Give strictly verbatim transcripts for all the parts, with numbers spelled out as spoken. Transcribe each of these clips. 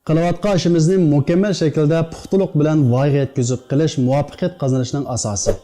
قىلىۋاتقان ئىشىمىزنى مۇكەممەل شەكىلدە پۇختىلىق بىلەن ۋايىغا يەتكۈزۈپ قىلىش مۇۋەپپەقىيەت قازىنىشنىڭ ئاساسى.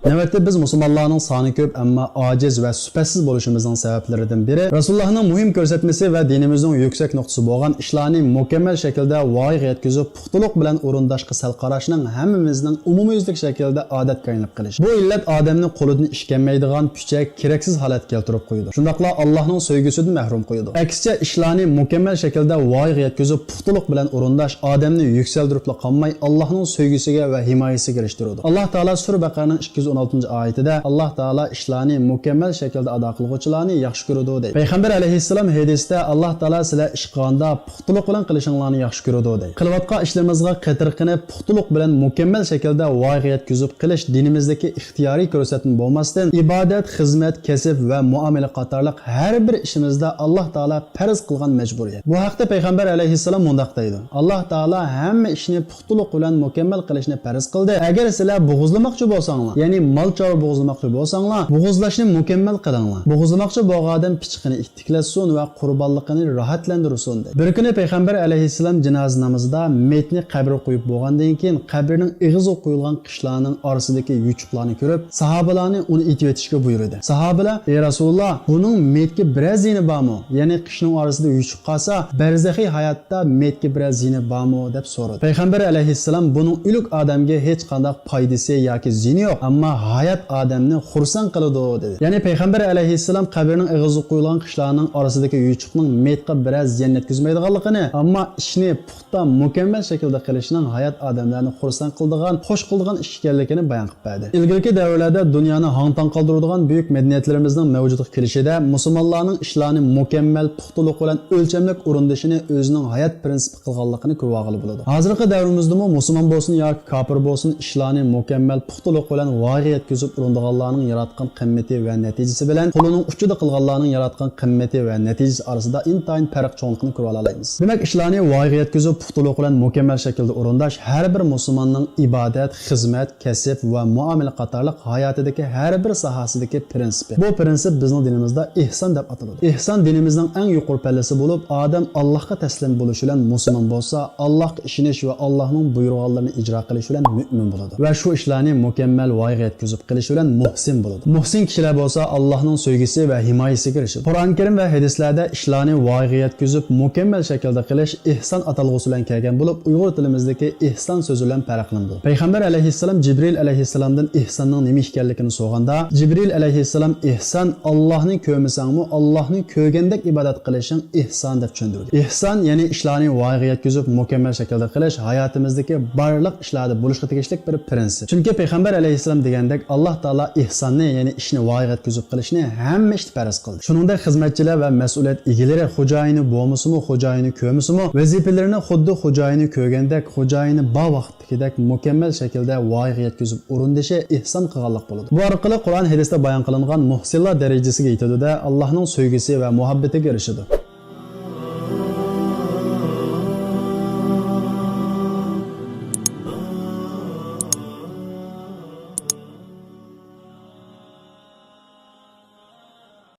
نۆۋەتتە بىز مۇسۇلمانلارنىڭ سانى كۆپ، ئەمما ئاجىز ۋە سۈپەتسىز بولۇشىمىزنىڭ سەۋەبلىرىدىن بىرى، رەسۇلۇللاھنىڭ مۇھىم كۆرسەتمىسى ۋە دىنىمىزنىڭ يۈكسەك نۇقتىسى بولغان ئىشلارنى مۇكەممەل شەكىلدە ۋايىغا يەتكۈزۈپ، پۇختىلىق بىلەن ئورۇنداشقا سەل قاراشنىڭ ھەممىمىزنىڭ ئومۇميۈزلۈك شەكىلدە ئادەتكە ئايلىنىپ قېلىشى. بۇ ئىللەت ئادەمنى قولىدىن ئىش كەلمەيدىغان كۈچەك، كېرەكسىز ھالەتكە كەلتۈرۈپ قويىدۇ. شۇنداقلا ئاللاھنىڭ سۆيگۈسىدىن مەھرۇم قويىدۇ. ئەكسىچە، ئىشلارنى مۇكەممەل شەكىلدە ۋايىغا يەتكۈزۈپ، پۇختىلىق بىلەن ئورۇنداش ئادەمنى يۈكسەلدۈرۈپلا قالماي، ئاللاھنىڭ سۆيگۈسىگە ۋە ھىمايىسىگە ئېرىشتۈرىدۇ. ئاللاھ تائالا سۈرە بەقەرىنىڭ ئىككى يۈز ئون ئالتىنچى ئايىتىدە، ئاللاھ تائالا ئىشلارنى مۇكەممەل شەكىلدە ئادا قىلغۇچىلارنى ياخشى كۆرىدۇ، دەيدۇ. پەيغەمبەر ئەلەيھىسسالام ھەدىستە، ئاللاھ تائالا سىلەر ئىش قىلغاندا پۇختىلىق بىلەن قىلىشىڭلارنى ياخشى كۆرىدۇ، دەيدۇ. قىلىۋاتقان ئىشلىرىمىزغا قېتىرقىنىپ، پۇختىلىق بىلەن مۇكەممەل شەكىلدە ۋايىغا يەتكۈزۈپ قىلىش دىنىمىزدىكى ئىختىيارىي كۆرسەتمە بولماستىن، ئىبادەت، خىزمەت، كەسىپ ۋە مۇئامىلە قاتارلىق ھەر بىر ئىشىمىزدا ئاللاھ تائالا پەرز قىلغان مەجبۇرىيەت. بۇ ھەقتە پەيغەمبەر ئەلەيھىسسالام مۇنداق دەيدۇ، ئاللاھ تائالا ھەممە ئىشنى پۇختىلىق بىلەن مۇكەممەل قىلىشنى پەرز قىلدى. ئەگەر سىلەر بوغۇزلىماقچى بولساڭلار، يەنى مال چارۋا بوغۇزلىماقچى بولساڭلار، بوغۇزلاشنى مۇكەممەل قىلىڭلار. بوغۇزلىماقچى بولغان ئادەم پىچىقىنى ئىتتىكلەتسۇن ۋە قۇربانلىقىنى راھەتلەندۈرسۇن، دەيدۇ. بىر كۈنى پەيغەمبەر ئەلەيھىسسالام جىنازا نامىزىدا مېيىتنى قەبرىگە قويۇپ بولغاندىن كېيىن، قەبرىنىڭ ئېغىزىغا قويۇلغان قىشلارنىڭ ئارىسىدىكى يوچۇقلارنى كۆرۈپ، ساھابىلارنى ئۇنى ئېتىۋېتىشكە بۇيرۇدى. ساھابىلار، ئەي رەسۇلۇللاھ، بۇنىڭ مېيىتكە بىرەر زىيىنى بارمۇ؟ يەنى قىشنىڭ ئارىسىدا يوچۇق قالسا، بەرزەخىي ھاياتتا مېيىتكە بىرەر زىيىنى بارمۇ؟ دەپ سورىدى. پەيغەمبەر ئەلەيھىسسالام، بۇنىڭ ئۆلۈك ئادەمگە ھېچقانداق پايدىسى ياكى زىيىنى يوق، ئەمما ھايات ئادەمنى خۇرسەن قىلىدۇ، دېدى. يەنى پەيغەمبەر ئەلەيھىسسالام قەبرىنىڭ ئېغىزىغا قويۇلغان قىشلارنىڭ ئارىسىدىكى يوچۇقنىڭ مېيىتقا بىرەر زىيان يەتكۈزمەيدىغانلىقىنى، ئەمما ئىشنى پۇختا، مۇكەممەل شەكىلدە قىلىشنىڭ ھايات ئادەملەرنى خۇرسەن قىلىدىغان، خوش قىلىدىغان ئىش ئىكەنلىكىنى بايان قىلىپ بەردى. ئىلگىرىكى دەۋرلەردە دۇنيانى ھاڭ-تاڭ قالدۇرىدىغان بۈيۈك مەدەنىيەتلىرىمىزنىڭ مەۋجۇتلۇققا كېلىشىدە، مۇسۇلمانلارنىڭ ئىشلارنى مۇكەممەل، پۇختىلىق بىلەن ئۆلچەملىك ئورۇندىشىنى ئۆزىنىڭ ھايات پىرىنسىپى قىلغانلىقىنى كۆرۈۋالغىلى بولىدۇ. ھازىرقى دەۋرىمىزدىمۇ مۇسۇلمان بولسۇن ياكى كاپىر بولسۇن، ئىشلارنى مۇكەممەل، پۇختىلىق بىلەن ۋايىغا يەتكۈزۈپ ئۇرۇنىدىغانلارنىڭ ياراتقان قىممىتى ۋە نەتىجىسى بىلەن قولىنىڭ ئۇچىدا قىلغانلارنىڭ ياراتقان قىممىتى ۋە نەتىجىسى ئارىسىدا ئىنتايىن پەرق چوڭلۇقىنى كۆرۈۋالالايمىز. دېمەك، ئىشلارنى ۋايىغا يەتكۈزۈپ، پۇختىلىق بىلەن مۇكەممەل شەكىلدە ئورۇنداش ھەر بىر مۇسۇلماننىڭ ئىبادەت، خىزمەت، كەسىپ ۋە مۇئامىلە قاتارلىق ھاياتىدىكى ھەر بىر ساھەسىدىكى پىرىنسىپى. بۇ پىرىنسىپ بىزنىڭ دىنىمىزدا ئېھسان دەپ ئاتىلىدۇ. ئېھسان دىنىمىزنىڭ ئەڭ يۇقىرى پەللىسى بولۇپ، ئادەم ئاللاھقا تەسلىم بولۇش بىلەن مۇسۇلمان بولسا، ئاللاھقا ئىشىنىش ۋە ئاللاھنىڭ بۇيرۇغانلىرىنى ئىجرا قىلىش بىلەن مۆمىن بولىدۇ ۋە شۇ ئىشلارنى مۇكەممەل ۋايىغا يەتكۈزۈپ قىلىش بىلەن مۇھسىن بولىدۇ. مۇھسىن كىشىلەر بولسا ئاللاھنىڭ سۆيگۈسى ۋە ھىمايىسىگە ئېرىشىدۇ. قۇرئان كەرىم ۋە ھەدىسلەردە ئىشلارنى ۋايىغا يەتكۈزۈپ، مۇكەممەل شەكىلدە قىلىش ئېھسان ئاتالغۇسى بىلەن كەلگەن بولۇپ، ئۇيغۇر تىلىمىزدىكى ئېھسان سۆزى بىلەن پەرقلىنىدۇ. پەيغەمبەر ئەلەيھىسسالام جىبرىئىل ئەلەيھىسسالامدىن ئېھساننىڭ نېمە ئىكەنلىكىنى سورىغاندا، جىبرىئىل ئەلەيھىسسالام، ئېھسان ئاللاھنى كۆرمىسەڭمۇ، ئاللاھنى كۆرگەندەك ئىبادەت قىلىشىڭ ئېھسان، دەپ چۈشەندۈردى. ئېھسان، يەنى ئىشلارنى ۋايىغا يەتكۈزۈپ، مۇكەممەل شەكىلدە قىلىش ھاياتىمىزدىكى بارلىق ئىشلاردا بولۇشقا تېگىشلىك بىر پىرىنسىپ. چۈنكى پەيغەمبەر ئەلەيھىسسالام دېگەندەك، ئاللاھ تائالا ئېھساننى، يەنى ئىشنى ۋايىغا يەتكۈزۈپ قىلىشنى ھەممە ئىشتا پەرز قىلدى. شۇنىڭدەك خىزمەتچىلەر ۋە مەسئۇلىيەت ئىگىلىرى خوجايىنى بولمىسىمۇ، خوجايىنى كۆرمىسىمۇ، ۋەزىپىلىرىنى خۇددى خوجايىنى كۆرگەندەك، خوجايىنى بار ۋاقىت دېگۈدەك مۇكەممەل شەكىلدە ۋايىغا يەتكۈزۈپ ئورۇندىشى ئېھسان قىلغانلىق بولىدۇ. بۇ ئارقىلىق قۇرئان ھەدىستە بايان قىلىنغان مۇھسىنلار دەرىجىسىگە يېتىدۇ-دە، ئاللاھنىڭ سۆيگۈسى ۋە مۇھەببىتىگە ئېرىشىدۇ.